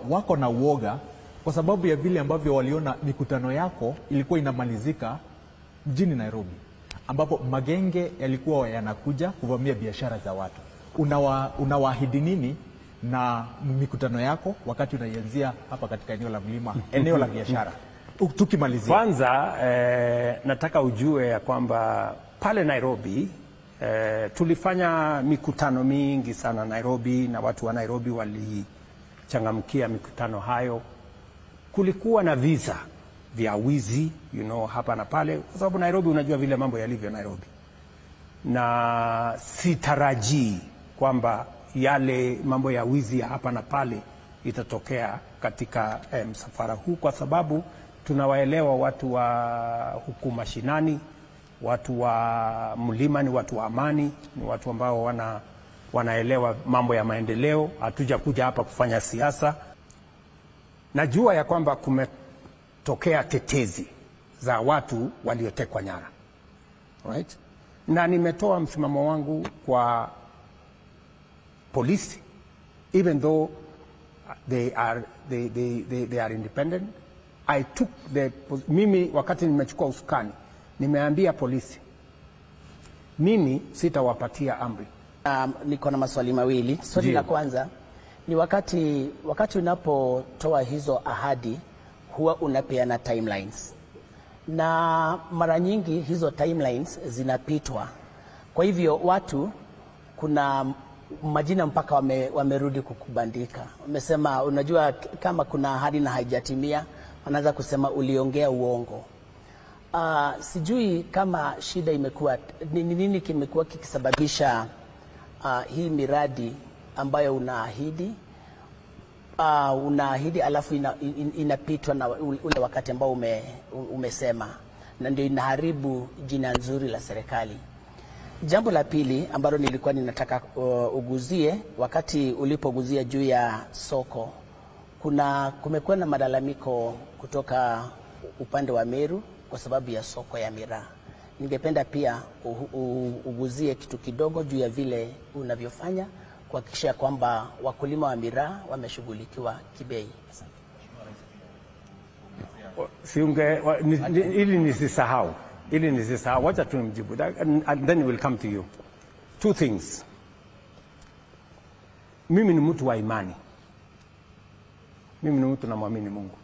Wako na uoga kwa sababu ya vile ambavyo waliona mikutano yako ilikuwa inamalizika mjini Nairobi, ambapo magenge yalikuwa yanakuja kuvamia biashara za watu. Unawaahidi nini na mikutano yako wakati unaianzia hapa katika eneo la mlima, eneo la biashara? Tukimalizia. Kwanza nataka ujue ya kwamba pale Nairobi tulifanya mikutano mingi sana Nairobi, na watu wa Nairobi walichangamkia mikutano hayo. Kulikuwa na visa vya wizi hapa na pale, kwa sababu Nairobi unajua vile mambo yalivyo Nairobi, na sitarajii kwamba yale mambo ya wizi ya hapa na pale itatokea katika msafara huu, kwa sababu tunawaelewa watu wa huku mashinani. Watu wa mlima ni watu wa amani, ni watu ambao wanaelewa mambo ya maendeleo. Hatuja kuja hapa kufanya siasa. Najua ya kwamba kumetokea tetezi za watu waliotekwa nyara, right? Na nimetoa msimamo wangu kwa polisi, even though they are independent. I took the mimi wakati nimechukua usukani, nimeambia polisi mimi sitawapatia amri. Niko na maswali mawili. Swali la kwanza ni wakati unapotoa hizo ahadi huwa unapeana timelines, na mara nyingi hizo timelines zinapitwa. Kwa hivyo watu, kuna majina mpaka wamerudi kukubandika, wamesema, unajua kama kuna ahadi na haijatimia, wanaanza kusema uliongea uongo. Sijui kama shida imekuwa ni nini kimekuwa kikisababisha hii miradi ambayo unaahidi alafu inapitwa na ule wakati ambao umesema, na ndio inaharibu jina nzuri la serikali. Jambo la pili ambalo nilikuwa ninataka uguzie, wakati ulipoguzia juu ya soko, kumekuwa na malalamiko kutoka upande wa Meru kwa sababu ya soko ya miraa. Ningependa pia uguzie kitu kidogo juu ya vile unavyofanya kuhakikisha kwamba wakulima wa miraa wameshughulikiwa kibei. Asante. Siunge, wa, ni, ni, ili nisisahau, wacha tu nimjibu and then we'll come to you. Two things. Mimi ni mtu wa imani, mimi ni mtu namwamini Mungu,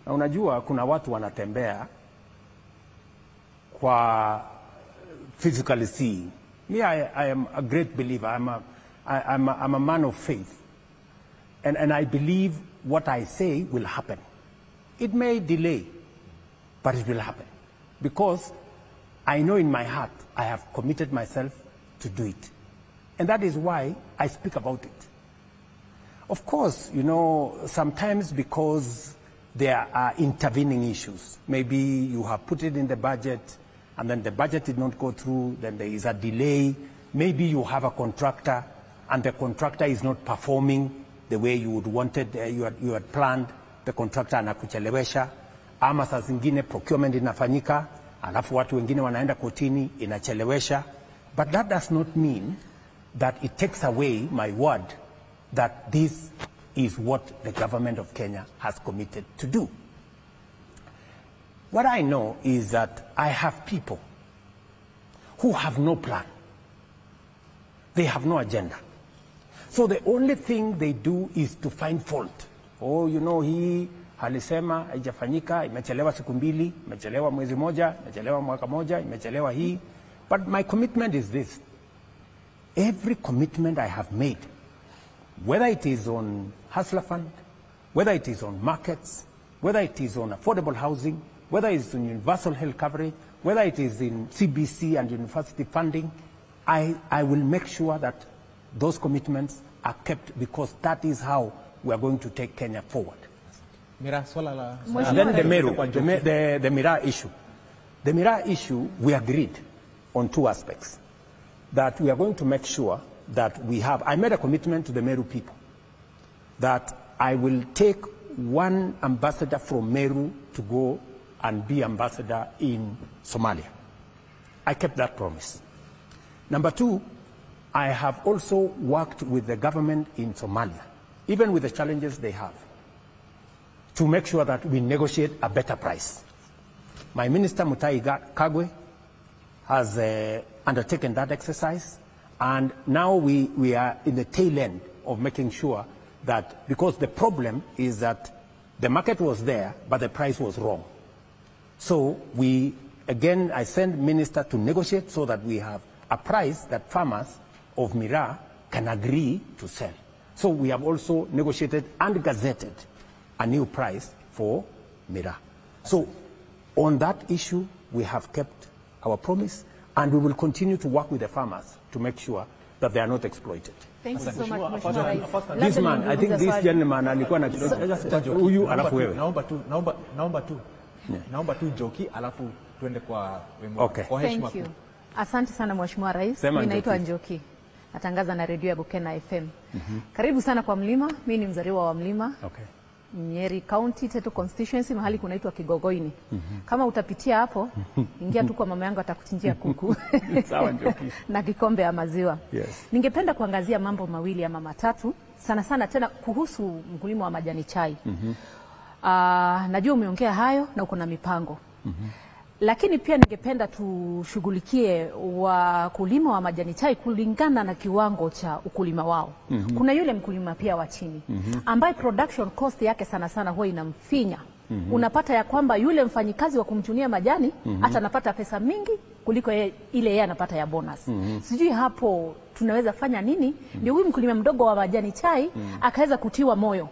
na unajua kuna watu wanatembea kwa physically seeing. Me, I am a great believer. I'm a man of faith. And I believe what I say will happen. It may delay, but it will happen. Because I know in my heart I have committed myself to do it. And that is why I speak about it. Of course, sometimes because there are intervening issues. Maybe you have put it in the budget and then the budget did not go through, then there is a delay. Maybe you have a contractor and the contractor is not performing the way you would wanted, you had planned. The contractor anakuchelewesha. Ama saa zingine procurement inafanyika, alafu watu wengine wanaenda kotini, inachelewesha. But that does not mean that it takes away my word that this is what the government of Kenya has committed to do. What I know is that I have people who have no plan. They have no agenda. So the only thing they do is to find fault. Oh, hii alisema haijafanyika, imechelewa siku 2, imechelewa mwezi moja, imechelewa mwaka moja, imechelewa hii. But my commitment is this. Every commitment I have made, whether it is on Hustler Fund, whether it is on markets, whether it is on affordable housing, whether it is on universal health coverage, whether it is in CBC and university funding, I will make sure that those commitments are kept, because that is how we are going to take Kenya forward. Miraa, swala la And then the Meru, the Miraa issue. The Miraa issue, we agreed on two aspects. That we are going to make sure that we have, I made a commitment to the Meru people that I will take one ambassador from Meru to go and be ambassador in Somalia. I kept that promise. Number two, I have also worked with the government in Somalia. even with the challenges they have, to make sure that we negotiate a better price. My minister, Mutahi Kagwe, has undertaken that exercise, and now we are in the tail end of making sure that, because the problem is that the market was there, but the price was wrong. So we, again, I send minister to negotiate so that we have a price that farmers of miraa can agree to sell. So we have also negotiated and gazetted a new price for miraa. So on that issue, we have kept our promise, and we will continue to work with the farmers to make sure that they are not exploited. Thank you so much, Mheshimiwa Rais. This man, I think this gentleman alikuwa na huyu alafu wewe. Naomba tu Njoki alafu tuende kwa wemo. Okay. Kwa heshima. Thank you. Asante sana Mheshimiwa Rais. Mimi naitwa Njoki. Natangaza na redio ya Bukena FM. Karibu sana kwa Mlima. Mimi ni mzaliwa wa Mlima. Okay. Nyeri County, Tetu Constituency, mahali kunaitwa Kigogoini. Kama utapitia hapo, ingia tu kwa mama yangu atakuchinjia kuku. Sawa Njoki. Na kikombe ya maziwa. Yes. Ningependa kuangazia mambo mawili ama matatu, sana sana tena kuhusu mkulima wa majani chai. Najua umeongea hayo na uko na mipango. Lakini pia ningependa tushughulikie wakulima wa majani chai kulingana na kiwango cha ukulima wao. Kuna yule mkulima pia wa chini ambaye production cost yake sana sana huwa inamfinya. Unapata ya kwamba yule mfanyikazi wa kumchunia majani hata anapata pesa mingi kuliko ile yeye anapata ya bonus. Sijui hapo tunaweza fanya nini ndio huyu mkulima mdogo wa majani chai akaweza kutiwa moyo.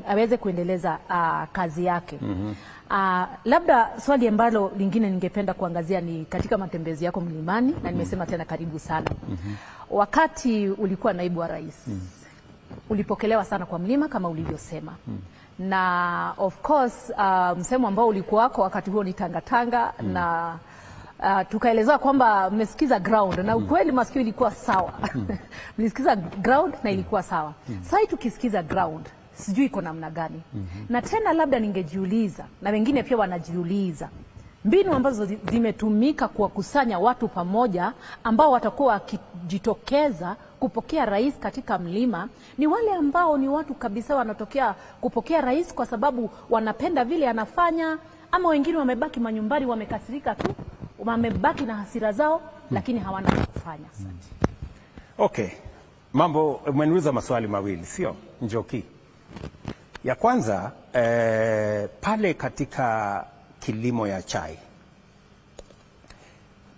Aweze kuendeleza kazi yake. Labda swali ambalo lingine ningependa kuangazia ni katika matembezi yako mlimani, na nimesema tena karibu sana. Wakati ulikuwa naibu wa rais, ulipokelewa sana kwa mlima kama ulivyosema. Na of course msemo ambao ulikuwa wako wakati huo ni tangatanga, na tukaelezewa kwamba mmesikiza ground na ukweli masikio ilikuwa sawa. Mlisikiza ground na ilikuwa sawa. Sasa tukisikiza ground sijui iko namna gani. Na tena labda ningejiuliza, na wengine pia wanajiuliza, mbinu ambazo zimetumika kuwakusanya watu pamoja ambao watakuwa wakijitokeza kupokea rais katika mlima ni wale ambao ni watu kabisa wanatokea kupokea rais kwa sababu wanapenda vile anafanya, ama wengine wamebaki manyumbani wamekasirika tu, wamebaki na hasira zao lakini hawana kufanya. Okay. Mambo, umeniuliza maswali mawili, sio Njoki? Ya kwanza, pale katika kilimo ya chai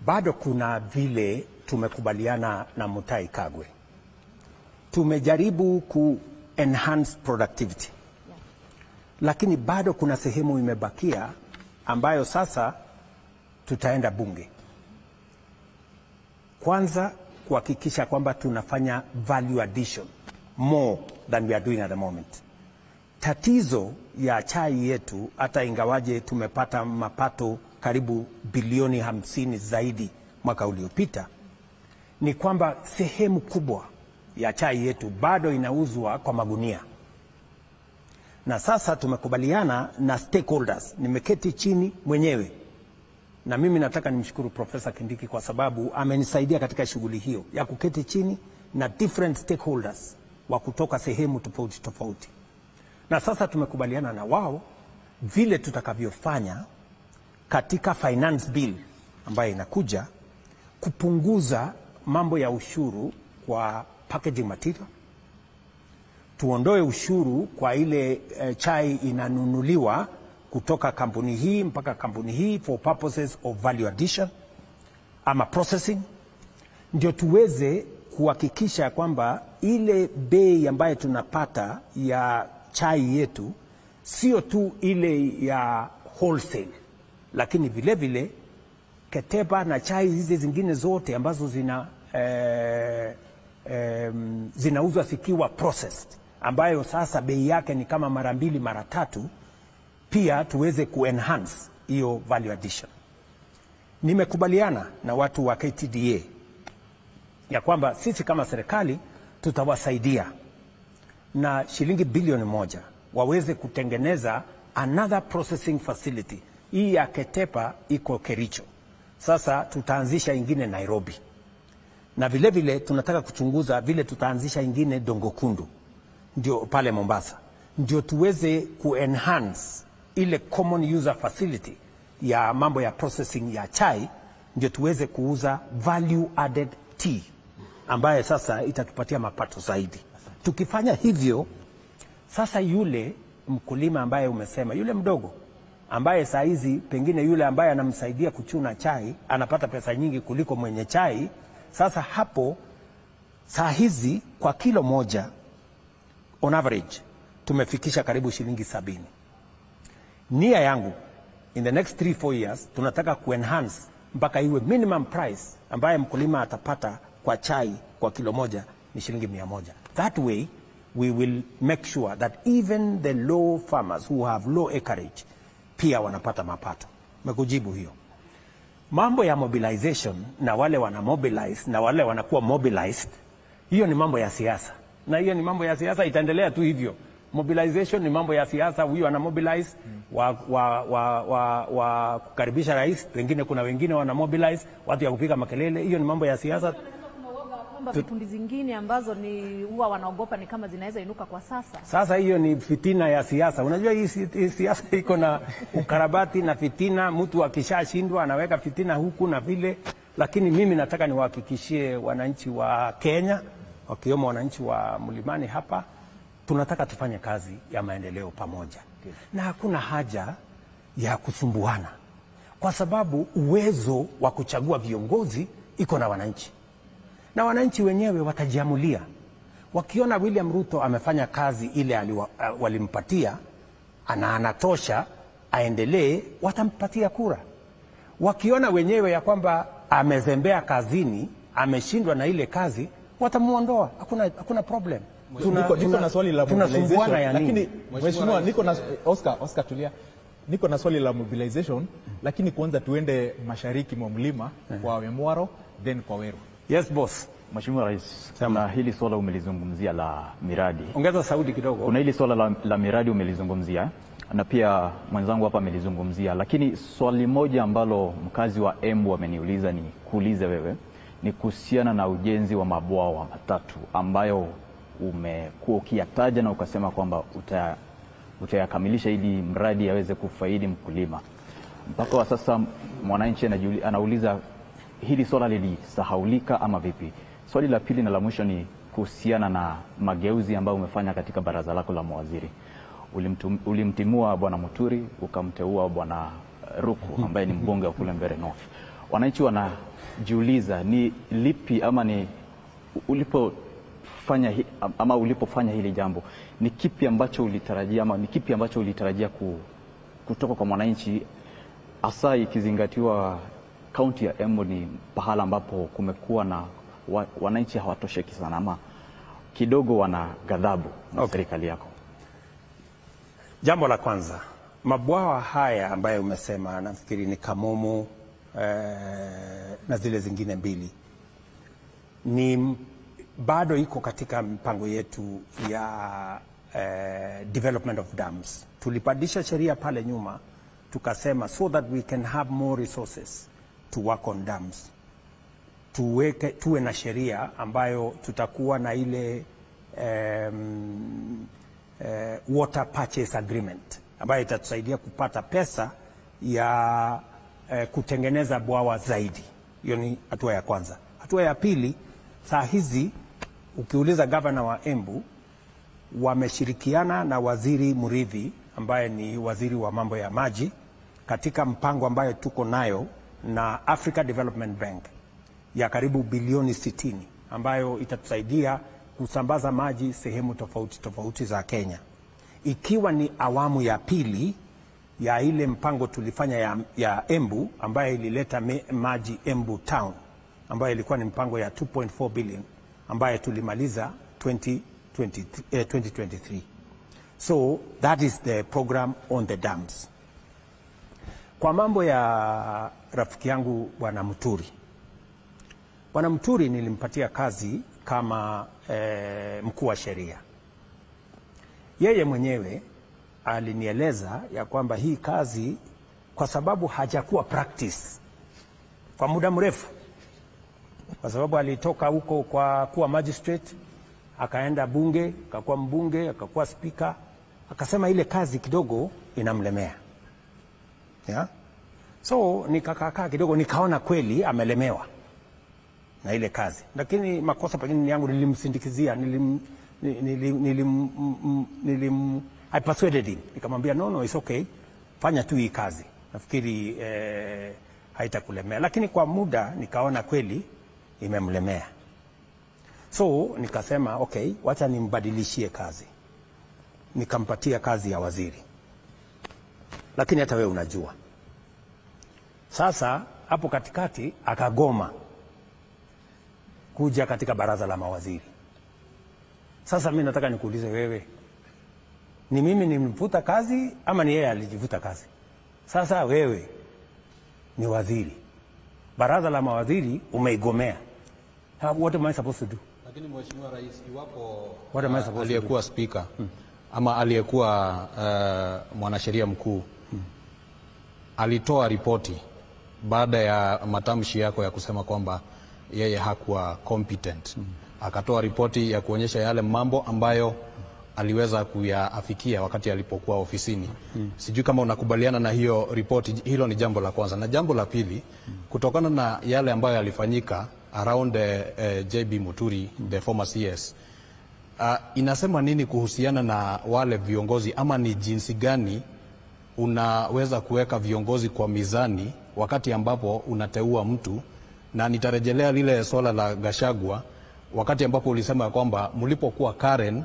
bado kuna vile tumekubaliana na Mutahi Kagwe. Tumejaribu ku enhance productivity. Lakini bado kuna sehemu imebakia ambayo sasa tutaenda bunge. Kwanza kuhakikisha kwamba tunafanya value addition more than we are doing at the moment. Tatizo ya chai yetu, hata ingawaje tumepata mapato karibu bilioni 50 zaidi mwaka uliopita, ni kwamba sehemu kubwa ya chai yetu bado inauzwa kwa magunia. Na sasa tumekubaliana na stakeholders. Nimeketi chini mwenyewe. Na mimi nataka nimshukuru Profesa Kindiki kwa sababu amenisaidia katika shughuli hiyo ya kuketi chini na different stakeholders wa kutoka sehemu tofauti tofauti. Na sasa tumekubaliana na wao vile tutakavyofanya katika finance bill ambayo inakuja kupunguza mambo ya ushuru kwa packaging material. Tuondoe ushuru kwa ile chai inanunuliwa kutoka kampuni hii mpaka kampuni hii for purposes of value addition ama processing, ndio tuweze kuhakikisha kwamba ile bei ambayo tunapata ya chai yetu sio tu ile ya wholesale, lakini vile vile Ketepa na chai hizi zingine zote ambazo zinauzwa zikiwa processed, ambayo sasa bei yake ni kama mara mbili mara tatu, pia tuweze kuenhance hiyo value addition. Nimekubaliana na watu wa KTDA ya kwamba sisi kama serikali tutawasaidia na shilingi bilioni 1 waweze kutengeneza another processing facility. Hii ya Ketepa iko Kericho. Sasa tutaanzisha ingine Nairobi. Na vile vile tunataka kuchunguza vile tutaanzisha ingine Dongokundu. ndio pale Mombasa, ndio tuweze kuenhance ile common user facility ya mambo ya processing ya chai, ndio tuweze kuuza value added tea ambaye sasa itatupatia mapato zaidi. Tukifanya hivyo sasa, yule mkulima ambaye umesema, yule mdogo ambaye saa hizi pengine yule ambaye anamsaidia kuchuna chai anapata pesa nyingi kuliko mwenye chai. Sasa hapo saa hizi kwa kilo moja on average tumefikisha karibu shilingi 70. Nia yangu in the next 3-4 years tunataka kuenhance mpaka iwe minimum price ambaye mkulima atapata kwa chai kwa kilo moja ni shilingi 100. That way we will make sure that even the low farmers who have low acreage pia wanapata mapato. Mekujibu hiyo. Mambo ya mobilization na wale wana mobilize na wale wanakuwa mobilized, hiyo ni mambo ya siasa. Na hiyo ni mambo ya siasa, itaendelea tu hivyo. Mobilization ni mambo ya siasa, huyu ana mobilize wa kukaribisha rais, pengine kuna wengine wana mobilize watu ya kupiga makelele, hiyo ni mambo ya siasa. Kwamba vikundi zingine ambazo ni huwa wanaogopa ni kama zinaweza inuka kwa sasa. Sasa hiyo ni fitina ya siasa. Unajua hii siasa iko na ukarabati na fitina, mtu akishashindwa anaweka fitina huku na vile. Lakini mimi nataka niwahakikishie wananchi wa Kenya, wakiwemo wananchi wa Mlimani hapa, tunataka tufanye kazi ya maendeleo pamoja. Na hakuna haja ya kusumbuana, kwa sababu uwezo wa kuchagua viongozi iko na wananchi. Na wananchi wenyewe watajiamulia. Wakiona William Ruto amefanya kazi ile walimpatia, anatosha, aendelee, watampatia kura. Wakiona wenyewe ya kwamba amezembea kazini, ameshindwa na ile kazi, watamuondoa. Hakuna problem. Niko na swali la mobilization, lakini mheshimiwa, niko na Oscar tulia. Niko na swali la mobilization, lakini kwanza tuende mashariki mwa mlima kwa Wemwaro then kwa Weru. Yes boss. Mheshimiwa Rais, kuna hili swala umelizungumzia la miradi. Ongeza sauti kidogo. Kuna hili swala la miradi umelizungumzia na pia mwenzangu hapa amelizungumzia, lakini swali moja ambalo mkazi wa Embu ameniuliza ni kuulize wewe ni kuhusiana na ujenzi wa mabwawa matatu ambayo umekuwa ukiyataja na ukasema kwamba utayakamilisha ili mradi aweze kufaidi mkulima. Mpaka wa sasa mwananchi anauliza hili swala lilisahaulika ama vipi? Swali la pili na la mwisho ni kuhusiana na mageuzi ambayo umefanya katika baraza lako la mawaziri. Ulimtimua Bwana Muturi, ukamteua Bwana Ruku ambaye ni mbunge wa kule Mbeere North. Wananchi wanajiuliza ni lipi ama ni ulipofanya hili jambo, ni kipi ambacho ulitarajia ama ni kipi ambacho ulitarajia kutoka kwa mwananchi, hasa ikizingatiwa kaunti ya Embu ni pahala ambapo kumekuwa na wananchi hawatosheki sana ama kidogo wana ghadhabu na serikali yako? Jambo la kwanza, mabwawa haya ambayo umesema, nafikiri ni Kamomo na zile zingine mbili, ni bado iko katika mpango yetu ya development of dams. Tulipandisha sheria pale nyuma tukasema so that we can have more resources to work on dams, tuwe na sheria ambayo tutakuwa na ile water purchase agreement ambayo itatusaidia kupata pesa ya kutengeneza bwawa zaidi. Hiyo ni hatua ya kwanza. Hatua ya pili, saa hizi ukiuliza governor wa Embu, wameshirikiana na Waziri Murithi ambaye ni waziri wa mambo ya maji katika mpango ambayo tuko nayo na Africa Development Bank ya karibu bilioni 60 ambayo itatusaidia kusambaza maji sehemu tofauti tofauti za Kenya, ikiwa ni awamu ya pili ya ile mpango tulifanya ya Embu ambayo ilileta maji Embu Town, ambayo ilikuwa ni mpango ya 2.4 billion ambayo tulimaliza 2023. So that is the program on the dams. Kwa mambo ya rafiki yangu Bwana Muturi, Bwana Muturi nilimpatia kazi kama mkuu wa sheria. Yeye mwenyewe alinieleza ya kwamba hii kazi, kwa sababu hajakuwa practice kwa muda mrefu, kwa sababu alitoka huko kwa kuwa magistrate, Akaenda bunge, akakuwa mbunge, akakuwa spika. Akasema ile kazi kidogo inamlemea. Yeah? So nikakaa kidogo nikaona kweli amelemewa na ile kazi. Lakini makosa pengine ni yangu, nilimsindikizia, I persuaded him. Nikamwambia no, it's okay. Fanya tu hii kazi. Nafikiri haitakulemea. Lakini kwa muda nikaona kweli imemlemea. So nikasema okay, wacha nimbadilishie kazi. Nikampatia kazi ya waziri. Lakini hata wewe unajua. Sasa hapo katikati akagoma kuja katika baraza la mawaziri. Sasa mimi nataka nikuulize wewe, ni mimi nimemfuta kazi ama ni yeye alijivuta kazi? Sasa wewe ni waziri, baraza la mawaziri umeigomea. What am I supposed to do? Lakini Mheshimiwa Rais, iwapo aliyekuwa speaker ama aliyekuwa mwanasheria mkuu alitoa ripoti baada ya matamshi yako ya kusema kwamba yeye hakuwa competent, akatoa ripoti ya kuonyesha yale mambo ambayo aliweza kuyaafikia wakati alipokuwa ofisini. Sijui kama unakubaliana na hiyo ripoti. Hilo ni jambo la kwanza. Na jambo la pili, kutokana na yale ambayo yalifanyika around JB Muturi, the former CS, inasema nini kuhusiana na wale viongozi, ama ni jinsi gani unaweza kuweka viongozi kwa mizani wakati ambapo unateua mtu? Na nitarejelea lile swala la Gachagua, wakati ambapo ulisema kwamba mlipokuwa Karen,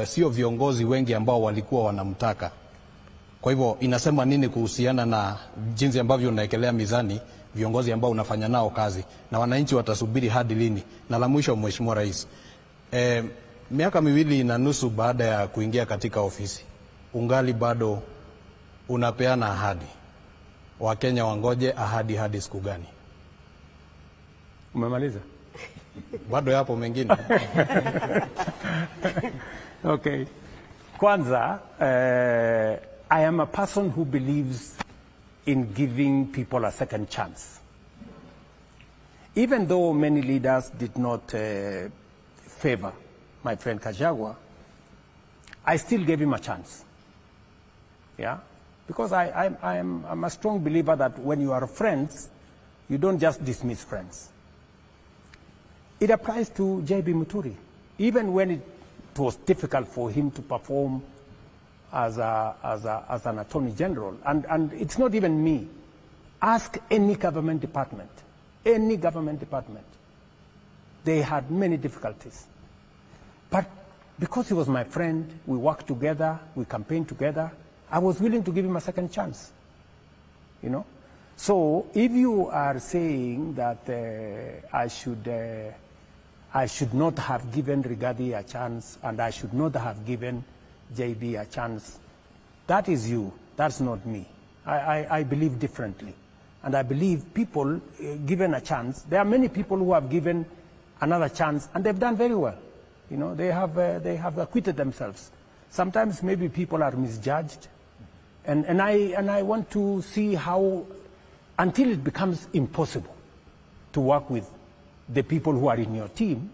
sio viongozi wengi ambao walikuwa wanamtaka. Kwa hivyo inasema nini kuhusiana na jinsi ambavyo unaekelea mizani viongozi ambao unafanya nao kazi, na wananchi watasubiri hadi lini? Na la mwisho, Mheshimiwa Rais, miaka 2.5 baada ya kuingia katika ofisi, ungali bado unapeana ahadi. Wakenya wangoje ahadi hadi siku gani? Umemaliza? Bado yapo mengine. Okay. Kwanza, I am a person who believes in giving people a second chance. Even though many leaders did not favor my friend Gachagua, I still gave him a chance. Yeah? Because I'm a strong believer that when you are friends, you don't just dismiss friends. It applies to J.B. Muturi. Even when it was difficult for him to perform as an attorney general, and it's not even me. Ask any government department, any government department. They had many difficulties. But because he was my friend, we worked together, we campaigned together, I was willing to give him a second chance, you know? So if you are saying that I should not have given Rigathi a chance and I should not have given JB a chance, that is you, that's not me. I believe differently. And I believe people given a chance, there are many people who have given another chance and they've done very well. You know, they have acquitted themselves. Sometimes maybe people are misjudged. And I want to see how, until it becomes impossible to work with the people who are in your team,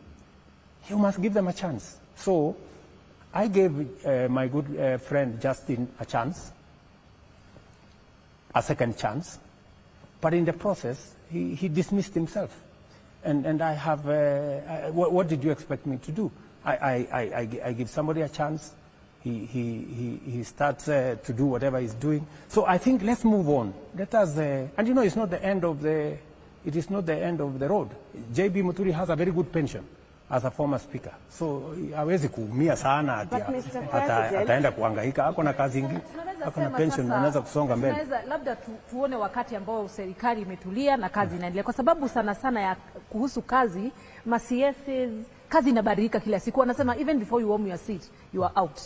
you must give them a chance. So I gave my good friend Justin a chance, a second chance, but in the process, he dismissed himself. And I have, what did you expect me to do? I give somebody a chance. He starts to do whatever he's doing. So I think let's move on. Let us, and you know, it's not the end of the, it is not the end of the road. JB Muturi has a very good pension as a former speaker. So hawezi kuumia sana ati ataenda kuhangaika, ako na kazi nyingi, ako na pension, anaweza kusonga mbele. Tunaweza labda tuone wakati ambao serikali imetulia na kazi inaendelea, kwa sababu sana sana ya kuhusu kazi, ma CSs, kazi inabadilika kila siku. Wanasema even before you warm your seat, you are out.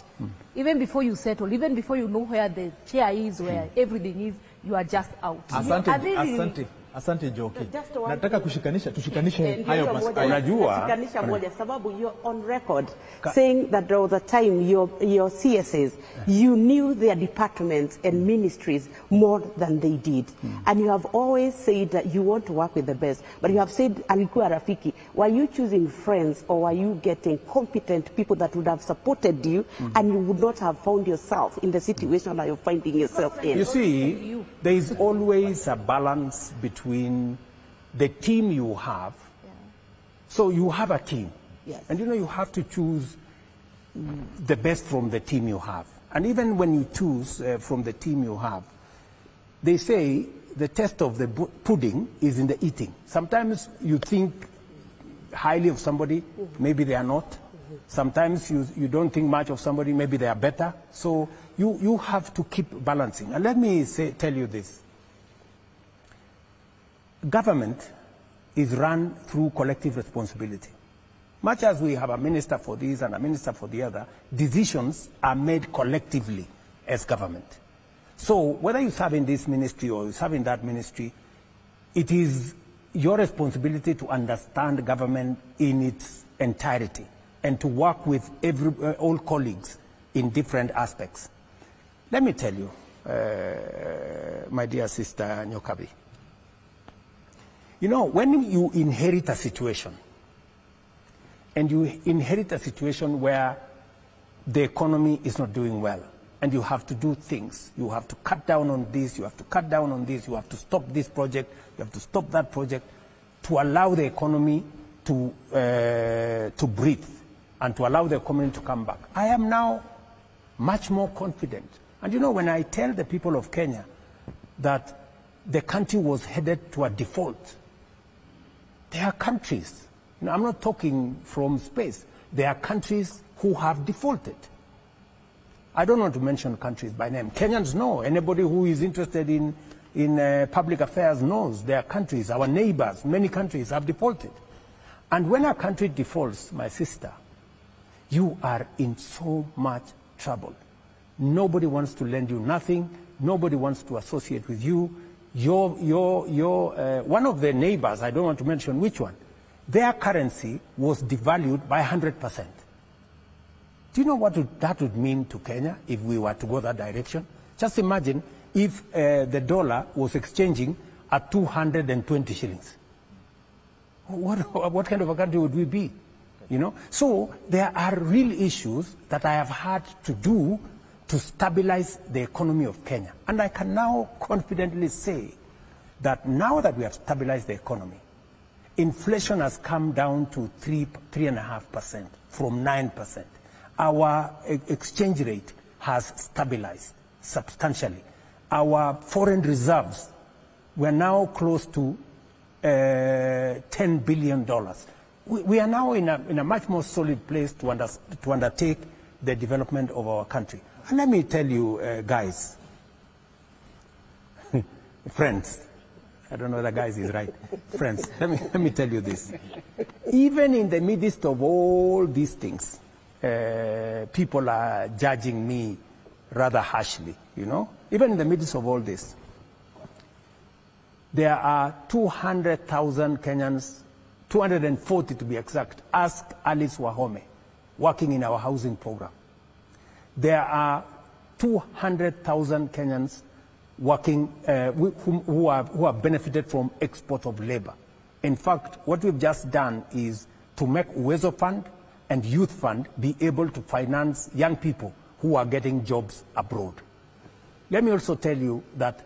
Even before you settle, even before you know where the chair is, where everything is, you are just out. Asante, asante. Asante Njoki. Nataka kushikanisha, tushikanishe hayo maswali. Unajua, Shikanisha moja sababu you're on record saying that all the time your CSs, you knew their departments and ministries more than they did. And you have always said that you want to work with the best, but you have said alikuwa rafiki. Were you choosing friends or were you getting competent people that would have supported you and you would not have found yourself in the situation that you're finding yourself in? You see, there is always a balance between the team you have. Yeah. So you have a team. Yes. And you know, you have to choose the best from the team you have. And even when you choose from the team you have, they say the test of the pudding is in the eating. Sometimes you think highly of somebody, maybe they are not. Sometimes you don't think much of somebody, maybe they are better. So you have to keep balancing. And let me tell you this. Government is run through collective responsibility. Much as we have a minister for this and a minister for the other, decisions are made collectively as government. So whether you serve in this ministry or you serve in that ministry, it is your responsibility to understand government in its entirety and to work with all colleagues in different aspects. Let me tell you, my dear sister Nyokabi, you know, when you inherit a situation, and you inherit a situation where the economy is not doing well, and you have to do things. You have to cut down on this, you have to cut down on this, you have to stop this project, you have to stop that project, to allow the economy to breathe and to allow the economy to come back. I am now much more confident. And you know, when I tell the people of Kenya that the country was headed to a default, there are countries, you know, I'm not talking from space, there are countries who have defaulted. I don't want to mention countries by name. Kenyans know. Anybody who is interested in public affairs knows there are countries, our neighbors, many countries have defaulted. And when a country defaults, my sister, you are in so much trouble. Nobody wants to lend you nothing. Nobody wants to associate with you. One of the neighbors, I don't want to mention which one, their currency was devalued by 100%. Do you know what that would mean to Kenya if we were to go that direction? Just imagine if the dollar was exchanging at 220 shillings. What kind of a country would we be? You know? So there are real issues that I have had to do to stabilize the economy of Kenya. And I can now confidently say that now that we have stabilized the economy, inflation has come down to 3.5% from 9%. Our exchange rate has stabilized substantially. Our foreign reserves were now close to $10 billion. We are now in a much more solid place to undertake the development of our country. And let me tell you, guys, friends, I don't know whether guys is right, friends, let me tell you this. Even in the midst of all these things, people are judging me rather harshly, you know. Even in the midst of all this, there are 200,000 Kenyans, 240 to be exact, ask Alice Wahome, working in our housing program. There are 200,000 Kenyans working, who have benefited from export of labor. In fact, what we've just done is to make Uwezo Fund and Youth Fund be able to finance young people who are getting jobs abroad. Let me also tell you that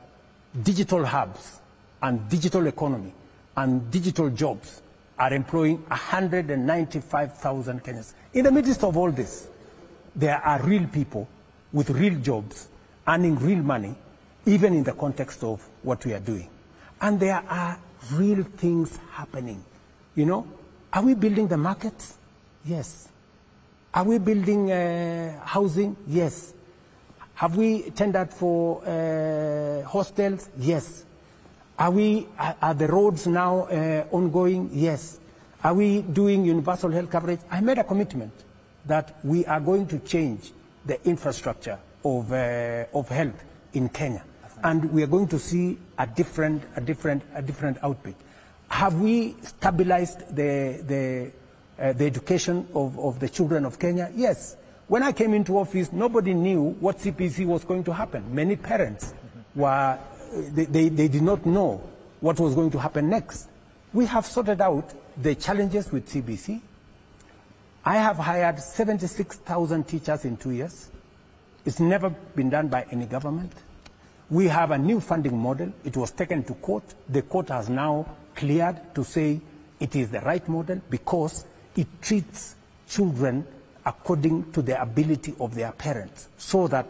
digital hubs and digital economy and digital jobs are employing 195,000 Kenyans. In the midst of all this, there are real people with real jobs earning real money, even in the context of what we are doing. And there are real things happening. You know, are we building the markets? Yes. Are we building housing? Yes. Have we tendered for hostels? Yes. Are the roads now ongoing? Yes. Are we doing universal health coverage? I made a commitment that we are going to change the infrastructure of health in Kenya. And we are going to see a different output. Have we stabilized the education of the children of Kenya? Yes. When I came into office, nobody knew what CPC was going to happen. Many parents were, they did not know what was going to happen next. We have sorted out the challenges with CBC. I have hired 76,000 teachers in 2 years. It's never been done by any government. We have a new funding model. It was taken to court. The court has now cleared to say it is the right model because it treats children according to the ability of their parents, so that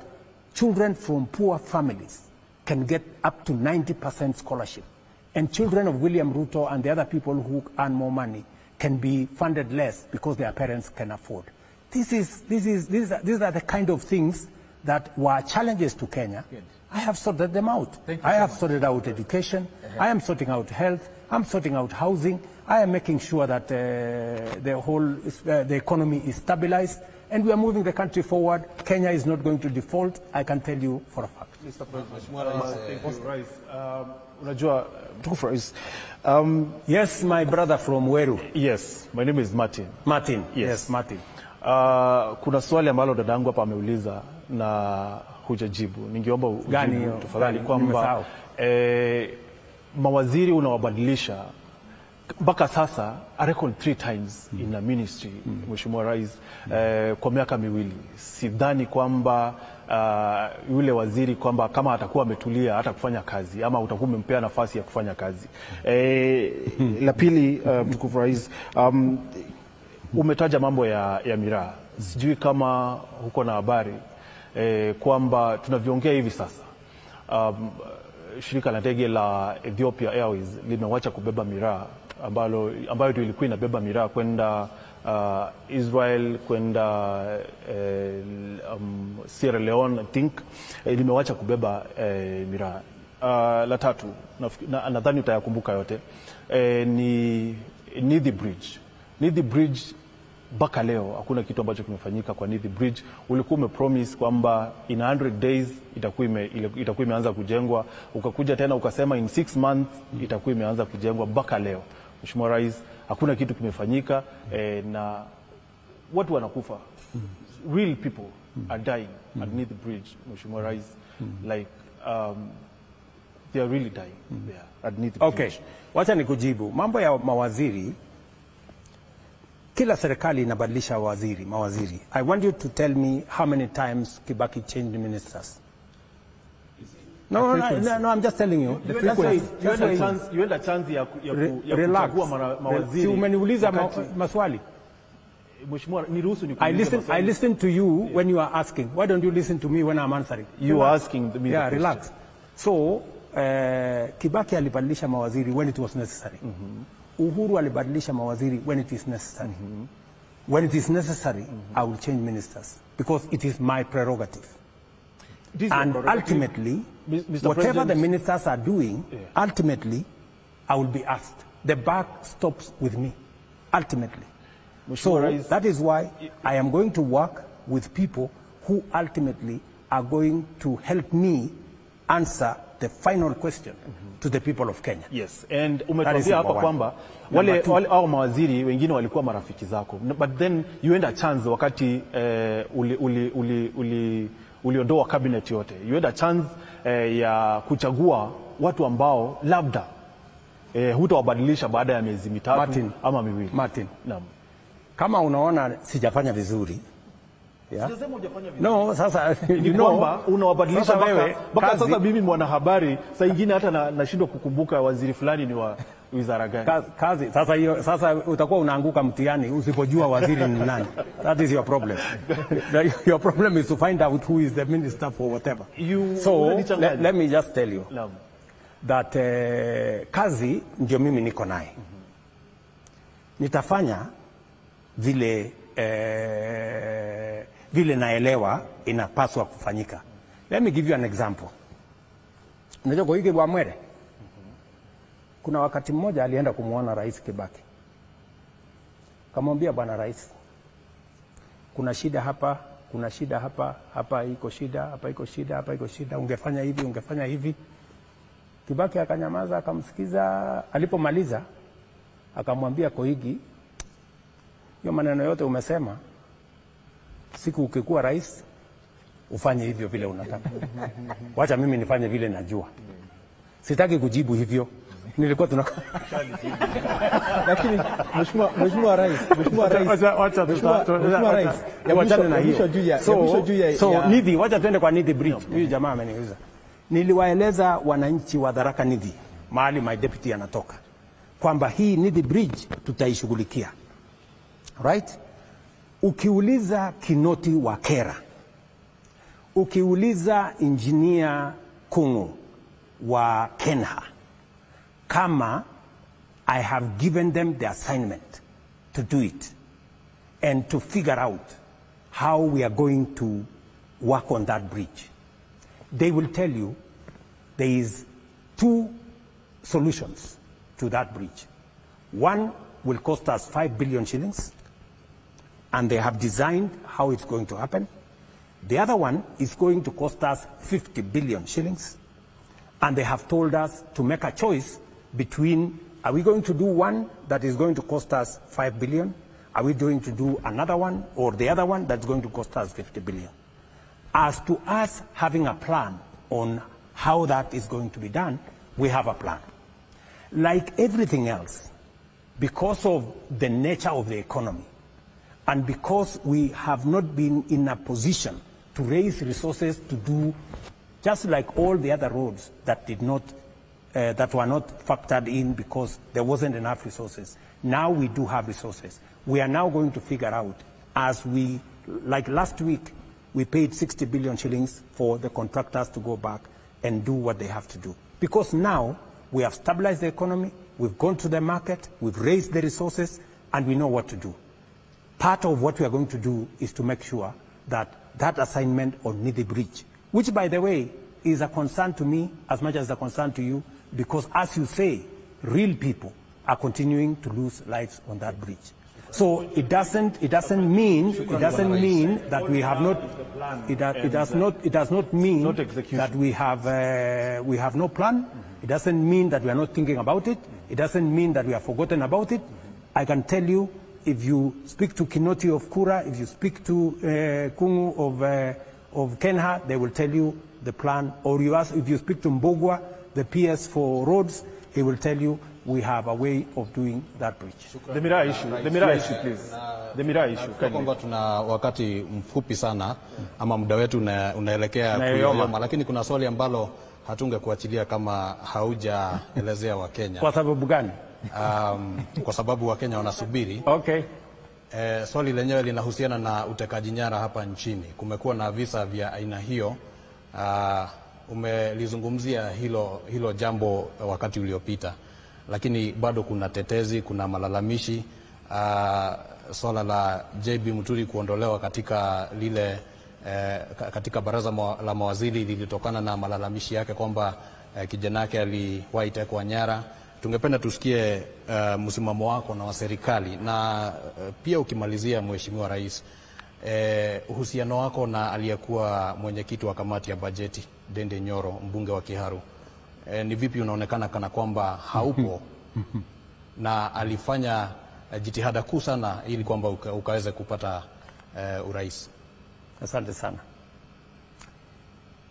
children from poor families can get up to 90% scholarship. And children of William Ruto and the other people who earn more money can be funded less because their parents can afford. These are the kind of things that were challenges to Kenya. Good. I have sorted them out. I have sorted out education. I am sorting out health. I'm sorting out housing. I am making sure that the whole the economy is stabilized, and we are moving the country forward. Kenya is not going to default. I can tell you for a fact. Mr. President, thank you, Rais. Unajua, mtukufu Rais. Yes, my brother from Weru. Yes, my name is Martin. Martin. Yes, yes, Martin. Kuna swali ambalo dadangu hapa ameuliza na hujajibu. Ningeomba ujibu tafadhali kwamba mawaziri unawabadilisha mpaka sasa, I reckon 3 times in a ministry, Mheshimiwa Rais, kwa miaka miwili. Sidhani kwamba yule waziri kwamba kama atakuwa ametulia hata kufanya kazi ama utakuwa umempea nafasi ya kufanya kazi. La pili, mtukufu Rais, umetaja mambo ya miraa. Sijui kama huko na habari kwamba tunaviongea hivi sasa, shirika la ndege la Ethiopia Airways limewacha kubeba miraa ambayo ndio ilikuwa inabeba miraa kwenda Israel, kwenda Sierra Leone, I think, limewacha kubeba miraa. La tatu, nadhani utayakumbuka yote, ni Nithi Bridge. Nithi Bridge mpaka leo hakuna kitu ambacho kimefanyika kwa Nithi Bridge. Ulikuwa umepromise kwamba in 100 days itakuwa imeanza kujengwa, ukakuja tena ukasema in 6 months itakuwa imeanza kujengwa. Mpaka leo Mheshimiwa Rais, hakuna kitu kimefanyika, na watu wanakufa. Real people are dying at Nithi Bridge, Mheshimiwa Rais. Like they are really dying there at Nithi Bridge. Okay, wacha nikujibu. Mambo ya mawaziri, kila serikali inabadilisha mawaziri. I want you to tell me how many times Kibaki changed ministers. No, I'm just telling you. The frequency. You had a chance ya kuchagua mawaziri. Si umeniuliza maswali. Mheshimiwa, niruhusu nikuulize maswali. I listen to you when you are asking. Why don't you listen to me when I'm answering? You are asking me. Yeah, relax. So, Kibaki alibadilisha mawaziri when it was necessary. Uhuru alibadilisha mawaziri when it is necessary. When it is necessary, I will change ministers because it is my prerogative. And ultimately, Mr. whatever the ministers are doing, ultimately, I will be asked. The buck stops with me, ultimately. So that is why I am going to work with people who ultimately are going to help me answer the final question to the people of Kenya. Yes, and umetuambia hapa kwamba wale hao mawaziri wengine walikuwa marafiki zako, but then you had a chance wakati uliondoa cabinet yote. You had a chance ya kuchagua watu ambao labda hutawabadilisha baada ya miezi mitatu ama miwili. Martin. Naam. Kama unaona sijafanya vizuri, yeah. Sijasema hujafanya vizuri. No, sasa you know, unawabadilisha mpaka sasa mimi mwanahabari saa nyingine hata nashindwa kukumbuka waziri fulani ni wa wizara gani. Kazi sasa hiyo, sasa utakuwa unaanguka mtihani usipojua waziri ni nani. That is your problem. Your problem is to find out who is the minister for whatever. So let me just tell you that kazi ndio mimi niko naye. Nitafanya vile vile naelewa inapaswa kufanyika. Let me give you an example. Unajua Koigi wa Mwere? Kuna wakati mmoja alienda kumuona Rais Kibaki. Kamwambia, Bwana Rais, kuna shida hapa, kuna shida hapa, hapa iko shida, hapa iko shida, hapa iko shida, ungefanya hivi, ungefanya hivi. Kibaki akanyamaza, akamsikiza. Alipomaliza akamwambia Koigi, hiyo maneno yote umesema, siku ukikuwa rais ufanye hivyo vile unataka. Wacha mimi nifanye vile najua. Sitaki kujibu hivyo. Nilikuwa tuna Lakini Mheshimiwa Rais, Mheshimiwa Rais, wachane na hiyo. So Nithi, wacha tuende kwa Nithi Bridge. Huyu jamaa ameniuliza. Niliwaeleza wananchi wa Tharaka Nithi, mahali my deputy anatoka, kwamba hii Nithi Bridge tutaishughulikia. Right? Ukiuliza Kinoti wa Kera, ukiuliza engineer Kungu wa Kenha, kama I have given them the assignment to do it and to figure out how we are going to work on that bridge, they will tell you there is two solutions to that bridge. One will cost us 5 billion shillings, and they have designed how it's going to happen. The other one is going to cost us 50 billion shillings, and they have told us to make a choice between, are we going to do one that is going to cost us 5 billion? Are we going to do another one or the other one that's going to cost us 50 billion? As to us having a plan on how that is going to be done, we have a plan. Like everything else, because of the nature of the economy, and because we have not been in a position to raise resources to do just like all the other roads that did not, that were not factored in because there wasn't enough resources. Now we do have resources. We are now going to figure out, as we, like last week, we paid 60 billion shillings for the contractors to go back and do what they have to do. Because now we have stabilized the economy, we've gone to the market, we've raised the resources, and we know what to do. Part of what we are going to do is to make sure that that assignment on Nithi Bridge, which, by the way, is a concern to me as much as a concern to you, because as you say, real people are continuing to lose lives on that bridge. So it doesn't mean that we have not, it does not mean that we have no plan. It doesn't mean that we are not thinking about it. It doesn't mean that we have forgotten about it. I can tell you, if you speak to Kinoti of Kura, if you speak to Kungu of Kenha, they will tell you the plan. Or you ask, if you speak to Mbogwa, the PS for roads, he will tell you we have a way of doing that bridge. The Miraa issue, the Miraa issue, please. The Miraa issue. Kwamba tuna wakati mfupi sana ama muda wetu unaelekea kuyoyoma, lakini kuna swali ambalo hatungekuachilia kama haujaelezea Wakenya. Kwa sababu gani? Kwa sababu Wakenya wanasubiri. Okay. Swali lenyewe linahusiana na utekaji nyara hapa nchini. Kumekuwa na visa vya aina hiyo. Umelizungumzia hilo jambo wakati uliopita, lakini bado kuna tetezi, kuna malalamishi. Swala la JB Muturi kuondolewa katika lile katika baraza la mawaziri lilitokana na malalamishi yake kwamba kijana yake aliwahi tekwa nyara. Tungependa tusikie msimamo wako na wa serikali, na pia ukimalizia, Mheshimiwa Rais, uhusiano wako na aliyekuwa mwenyekiti wa kamati ya bajeti Dende Nyoro, mbunge wa Kiharu, ni vipi unaonekana kana kwamba haupo na alifanya jitihada kuu sana ili kwamba ukaweze kupata urais? Asante sana.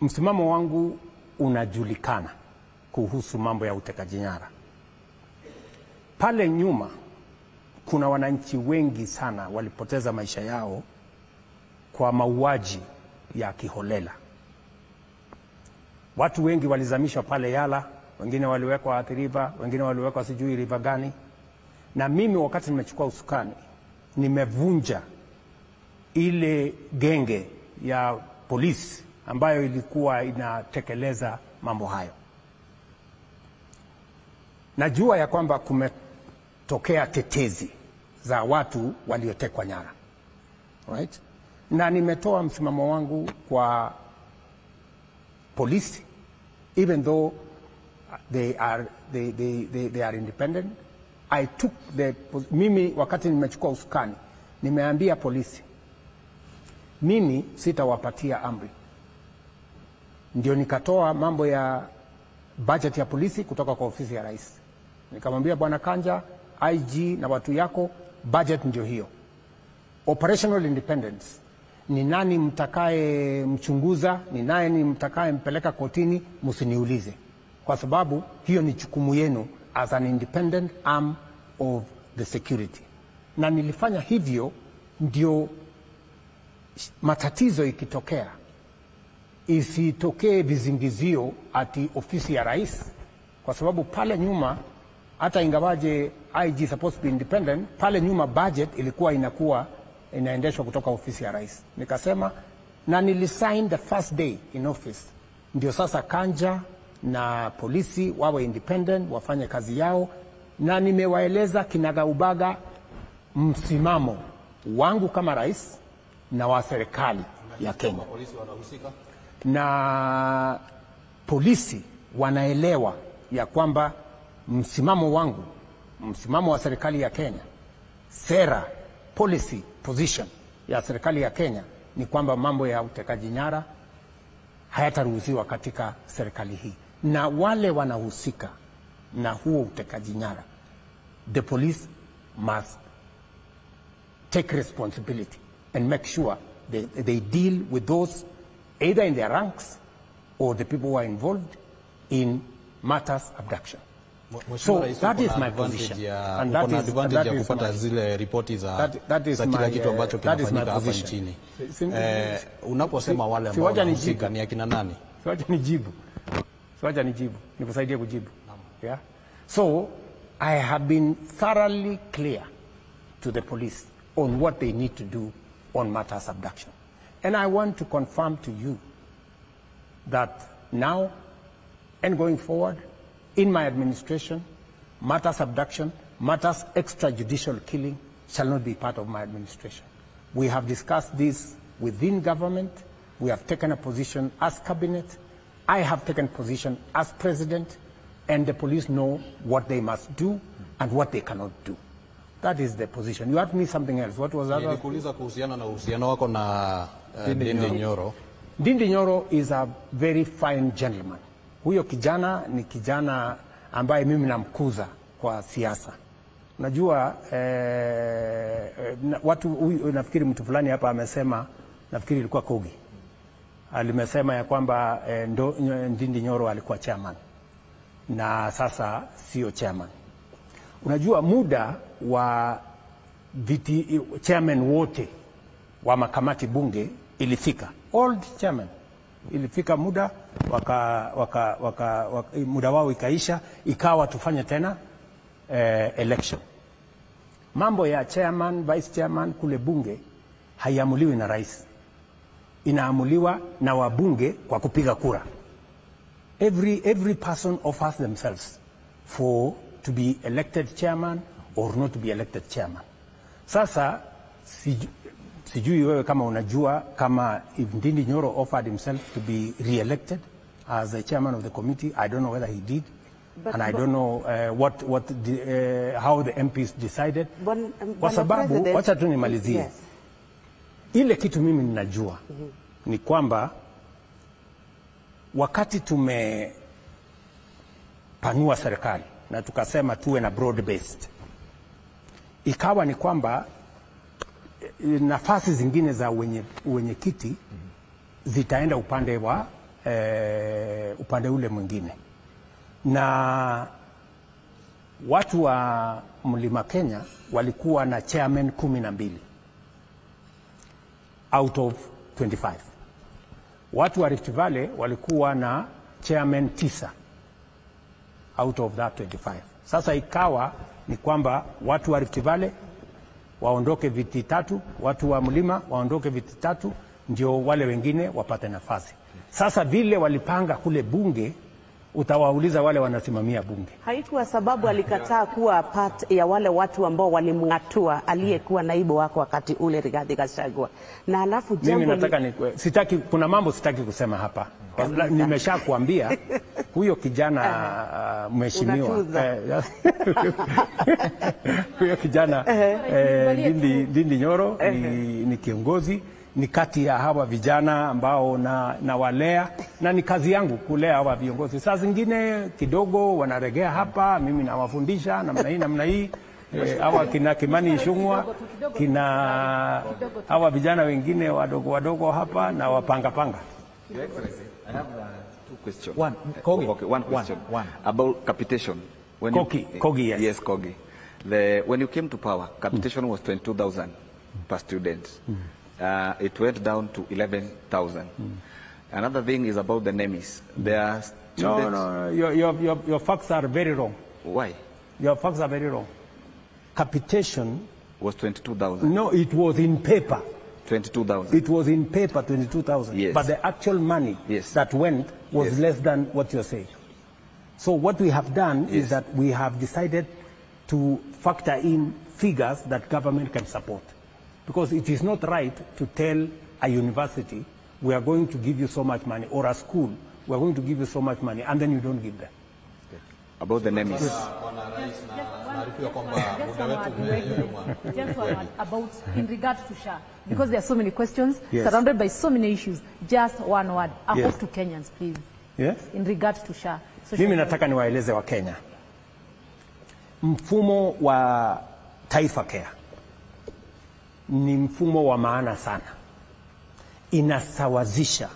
Msimamo wangu unajulikana kuhusu mambo ya utekaji nyara. Pale nyuma kuna wananchi wengi sana walipoteza maisha yao kwa mauaji ya kiholela. Watu wengi walizamishwa pale Yala, wengine waliwekwa Athi River, wengine waliwekwa sijui river gani. Na mimi wakati nimechukua usukani, nimevunja ile genge ya polisi ambayo ilikuwa inatekeleza mambo hayo. Najua ya kwamba kumetokea tetezi za watu waliotekwa nyara. Right? Na nimetoa msimamo wangu kwa polisi, even though they are independent. I took the, mimi wakati nimechukua usukani, nimeambia polisi, Mimi sitawapatia amri. Ndio nikatoa mambo ya budget ya polisi kutoka kwa ofisi ya rais. Nikamwambia Bwana Kanja, IG na watu yako, budget ndio hiyo. Operational independence, ni nani mtakaye mchunguza, ni nani mtakaye mpeleka kotini, msiniulize. Kwa sababu hiyo ni jukumu yenu as an independent arm of the security. Na nilifanya hivyo ndio matatizo ikitokea isitokee vizingizio ati ofisi ya rais, kwa sababu pale nyuma hata ingawaje IG supposed to be independent, pale nyuma budget ilikuwa inakuwa inaendeshwa kutoka ofisi ya rais. Nikasema, na nilisign the first day in office, ndio sasa Kanja na polisi wawe independent, wafanye kazi yao, na nimewaeleza kinagaubaga msimamo wangu kama rais na wa serikali ya Kenya. Polisi wanahusika? Na polisi wanaelewa ya kwamba msimamo wangu, msimamo wa serikali ya Kenya, sera, policy, position ya serikali ya Kenya ni kwamba mambo ya utekaji nyara hayataruhusiwa katika serikali hii. Na wale wanahusika na huo utekaji nyara, the police must take responsibility and make sure they deal with those either in their ranks or the people who are involved in matters abduction. So that is my position. And that is advantage ya kupata zile ripoti za kila kitu ambacho kinafanyika hapa nchini. Unaposema wale ambao wanahusika ni akina nani? Siwacha nijibu. Siwacha nijibu. Nikusaidie kujibu. Yeah. So I have been thoroughly clear to the police on what they need to do on matters abduction. And I want to confirm to you that now and going forward, in my administration, matters abduction, matters extrajudicial killing shall not be part of my administration. We have discussed this within government. We have taken a position as cabinet. I have taken position as president, and the police know what they must do and what they cannot do. That is the position. You asked me something else. What was that? Nilikuuliza kuhusiana na uhusiano wako na Ndindi Nyoro. Ndindi Nyoro is a very fine gentleman. Huyo kijana ni kijana ambaye mimi namkuza kwa siasa. Unajua watu, nafikiri mtu fulani hapa amesema, nafikiri ilikuwa Kogi, alimesema ya kwamba Ndindi Nyoro alikuwa chairman na sasa sio chairman. Unajua muda wa viti chairman wote wa makamati bunge ilifika, old chairman ilifika muda waka muda wao ikaisha, ikawa tufanye tena election. Mambo ya chairman, vice chairman kule bunge haiamuliwi na rais, inaamuliwa na wabunge kwa kupiga kura. Every person offers themselves for to be elected chairman or not to be elected chairman. Sasa sijui wewe kama unajua kama if Ndindi Nyoro offered himself to be re-elected as the chairman of the committee, I don't know whether he did. But, and I don't know how the MPs decided. Kwa sababu wacha tu nimalizie. Yes. Ile kitu mimi ninajua ni kwamba wakati tumepanua serikali na tukasema tuwe na broad based, ikawa ni kwamba nafasi zingine za wenyekiti zitaenda upande wa upande ule mwingine. Na watu wa Mlima Kenya walikuwa na chairman 12 out of 25. Watu wa Rift Valley walikuwa na chairman 9 out of that 25. Sasa ikawa ni kwamba watu wa Rift Valley waondoke viti 3, watu wa Mlima waondoke viti 3, ndio wale wengine wapate nafasi. Sasa vile walipanga kule bunge, utawauliza wale wanasimamia bunge. Haikuwa sababu alikataa kuwa part ya wale watu ambao walimngatua aliyekuwa naibu wako wakati ule Rigathi Gachagua. Na alafu jambo mimi nataka sitaki, kuna mambo sitaki kusema hapa. Nimeshakuambia huyo kijana mheshimiwa huyo kijana Ndindi Nyoro ni kiongozi ni kati ya hawa vijana ambao na walea, na ni kazi yangu kulea hawa viongozi. Saa zingine kidogo wanaregea hapa, mimi nawafundisha namna hii namna hii. Hawa kina Kimani Ichung'wah, kina hawa vijana wengine wadogo wadogo hapa na wapanga panga. Your Excellency, I have two questions. One, Kogi. Okay, one question. One. About capitation. When Kogi, Kogi, yes. Yes, Kogi. When you came to power, capitation was 22,000 per student. It went down to 11,000. Another thing is about the NEMIS. There are students... No, your facts are very wrong. Why? Your facts are very wrong. Capitation was 22,000. No, it was in paper. 22,000. It was in paper, 22,000. Yes. But the actual money that went was less than what you're saying. So what we have done is that we have decided to factor in figures that government can support. Because it is not right to tell a university, we are going to give you so much money, or a school, we are going to give you so much money, and then you don't give them. Okay. About the NEMIS. Just one word about in regard to SHA, because there are so many questions, surrounded by so many issues. Just one word. A hope to Kenyans, please. Yes. In regard to SHA. Mimi nataka niwaeleze wa Kenya. Mfumo wa Taifa Care ni mfumo wa maana sana. Inasawazisha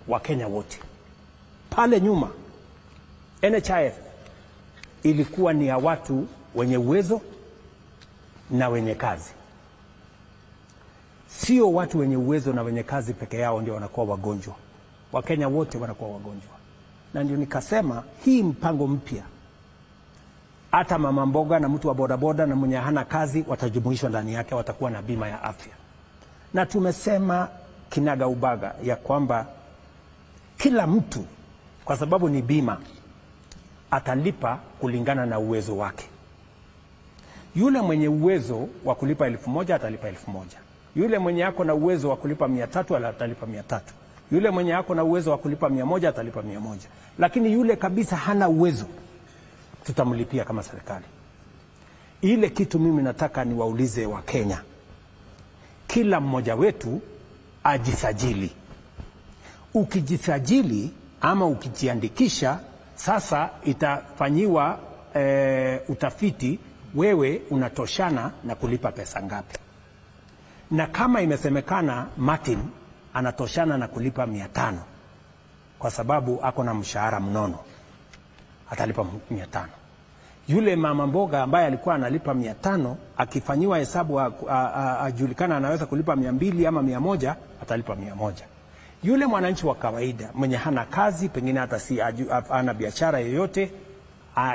Wakenya wote. Pale nyuma NHIF ilikuwa ni ya watu wenye uwezo na wenye kazi. Sio watu wenye uwezo na wenye kazi peke yao ndio wanakuwa wagonjwa. Wakenya wote wanakuwa wagonjwa. Na ndio nikasema hii mpango mpya, hata mama mboga na mtu wa bodaboda na mwenye hana kazi watajumuishwa ndani yake, watakuwa na bima ya afya. Na tumesema kinaga ubaga ya kwamba kila mtu, kwa sababu ni bima, atalipa kulingana na uwezo wake. Yule mwenye uwezo wa kulipa 1,000 atalipa 1,000. Yule mwenye ako na uwezo wa kulipa 300 atalipa 300. Yule mwenye ako na uwezo wa kulipa 100 atalipa 100. Lakini yule kabisa hana uwezo, tutamlipia kama serikali. Ile kitu mimi nataka niwaulize wa Kenya, kila mmoja wetu ajisajili. Ukijisajili ama ukijiandikisha, sasa itafanyiwa utafiti, wewe unatoshana na kulipa pesa ngapi. Na kama imesemekana Martin anatoshana na kulipa 500 kwa sababu ako na mshahara mnono, atalipa 500. Yule mama mboga ambaye alikuwa analipa 500, akifanyiwa hesabu ajulikana anaweza kulipa 200 ama 100, atalipa 100. Yule mwananchi wa kawaida mwenye hana kazi, pengine hata si ana biashara yoyote,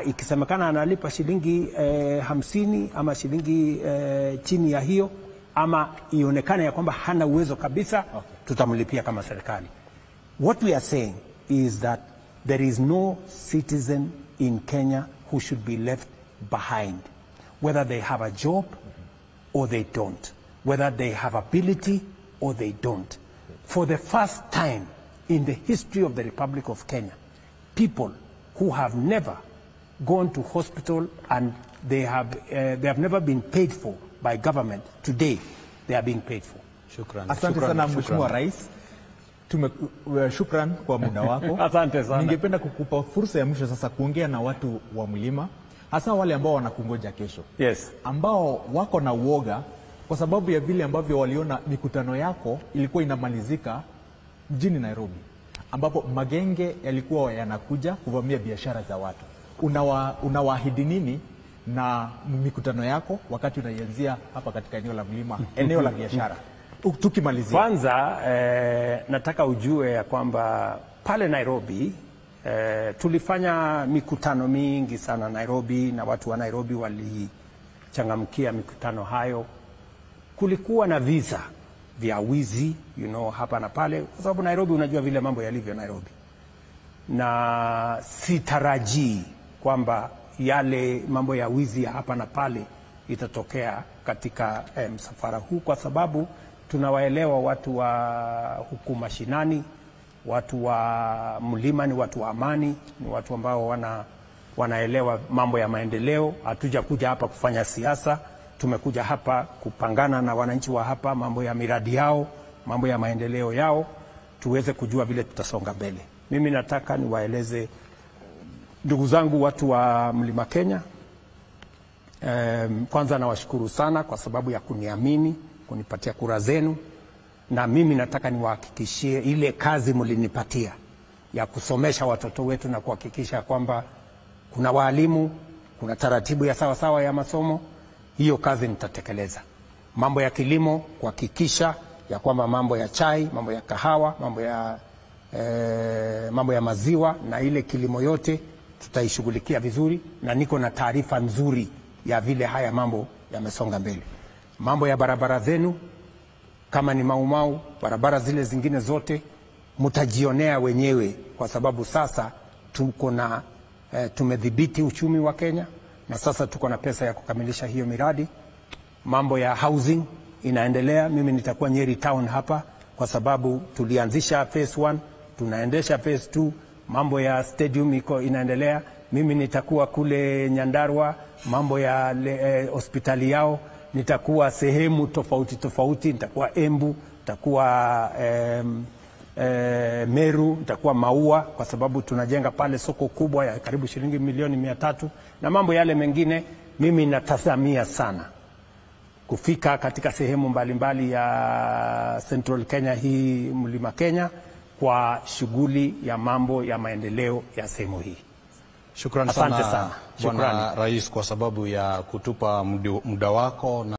ikisemekana analipa shilingi 50 ama shilingi chini ya hiyo, ama ionekane ya kwamba hana uwezo kabisa, tutamlipia kama serikali. What we are saying is that there is no citizen in Kenya who should be left behind, whether they have a job or they don't, whether they have ability or they don't. For the first time in the history of the Republic of Kenya, people who have never gone to hospital and they have never been paid for by government, today they are being paid for. Shukran. Asante sana Mheshimiwa Rais. Shukran kwa muda wako. Asante sana. Ningependa kukupa fursa ya mwisho sasa kuongea na watu wa mlima, hasa wale ambao wanakungoja kesho. Yes. Ambao wako na uoga kwa sababu ya vile ambavyo waliona mikutano yako ilikuwa inamalizika mjini Nairobi, ambapo magenge yalikuwa yanakuja kuvamia biashara za watu. Unawaahidi nini na mikutano yako wakati unaianzia hapa katika eneo la mlima, eneo la biashara? Tukimalizia. Kwanza nataka ujue ya kwamba pale Nairobi tulifanya mikutano mingi sana Nairobi, na watu wa Nairobi walichangamkia mikutano hayo. Kulikuwa na visa vya wizi, you know, hapa na pale, kwa sababu Nairobi unajua vile mambo yalivyo Nairobi. Na sitarajii kwamba yale mambo ya wizi ya hapa na pale itatokea katika msafara huu, kwa sababu tunawaelewa watu wa huku mashinani, watu wa mlima ni watu wa amani, ni watu ambao wanaelewa mambo ya maendeleo. Hatujakuja hapa kufanya siasa, tumekuja hapa kupangana na wananchi wa hapa mambo ya miradi yao, mambo ya maendeleo yao, tuweze kujua vile tutasonga mbele. Mimi nataka niwaeleze ndugu zangu watu wa Mlima Kenya, kwanza nawashukuru sana kwa sababu ya kuniamini, kunipatia kura zenu, na mimi nataka niwahakikishie ile kazi mlinipatia ya kusomesha watoto wetu na kuhakikisha kwamba kuna walimu, kuna taratibu ya sawa sawa ya masomo, hiyo kazi nitatekeleza. Mambo ya kilimo, kuhakikisha ya kwamba mambo ya chai, mambo ya kahawa, mambo ya maziwa na ile kilimo yote tutaishughulikia vizuri, na niko na taarifa nzuri ya vile haya mambo yamesonga mbele. Mambo ya barabara zenu, kama ni Mau Mau, barabara zile zingine zote mtajionea wenyewe, kwa sababu sasa tuko na tumedhibiti uchumi wa Kenya na sasa tuko na pesa ya kukamilisha hiyo miradi. Mambo ya housing inaendelea. Mimi nitakuwa Nyeri town hapa kwa sababu tulianzisha phase 1, tunaendesha phase 2. Mambo ya stadium iko inaendelea. Mimi nitakuwa kule Nyandarua, mambo ya hospitali yao. Nitakuwa sehemu tofauti tofauti, nitakuwa Embu, nitakuwa Meru, nitakuwa Maua kwa sababu tunajenga pale soko kubwa ya karibu shilingi milioni 300 na mambo yale mengine. Mimi natazamia sana kufika katika sehemu mbalimbali ya Central Kenya hii, Mlima Kenya, kwa shughuli ya mambo ya maendeleo ya sehemu hii. Shukrani sana, Bwana Rais, kwa sababu ya kutupa muda wako na